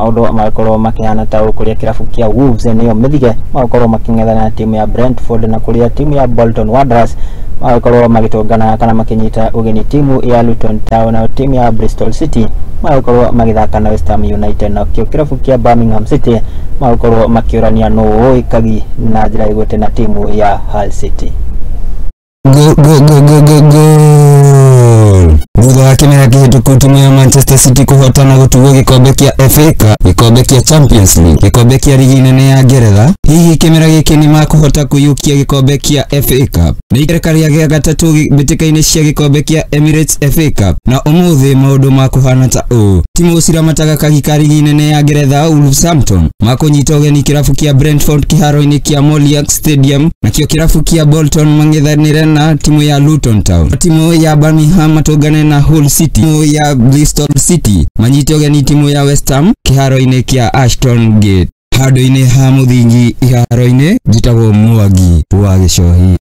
Maũndũ magakorwo makĩhana ta ũũ kũrĩa kĩrabu kĩa Wolves nĩo Mĩthige magakorwo makĩng'ethana na timu ya Brentford, na kũrĩa timu ya Bolton Wanderers magakorwo magĩtũngana kana makĩnyita ũgeni timu ya Luton Town, na timu ya Bristol City magakorwo magĩthaka na West Ham United, na kĩo kĩrabu kĩa Birmingham City magakorwo makĩũrania nũ ũĩ kagi na njĩra ĩgwete na timu ya Hull City. Go, go, go, go, go, goal! Thutha wa kĩmera kĩhĩtũku timu ya Manchester City kũhotana gũtuo gĩkombe kĩa FA Cup, gĩkombe kĩa Champions League, gĩkombe kĩa rigi nene ya Ngeretha, hihi kĩmera gĩkĩ nĩ makũhota kũiyũkia gĩkombe kĩa FA Cup? Nĩ ikereka rĩa gatatũ mbĩtĩka-inĩ cia gĩkombe kĩa Emirates FA Cup, na ũmũthĩ maũndũ makũhana ta ũũ. Timu ciramataga kagi ka rigi nene ya Ngeretha Wolverhampton makũnyita ũgeni kĩrabu kĩa Brentford kĩharo-inĩ kĩa Molineux Stadium, nakĩo kĩrabu kĩa Bolton mang'ethanĩre na timu ya Luton Town. Timu ya Birmingham matũngane na Hull City. Timu ya Bristol City manyite ũgeni timu ya West Ham kĩharo-inĩ kĩa Ashton Gate. Handũ-inĩ ha mũthingi iharo-inĩ njĩtagwo Mwangi wa Gĩcohi.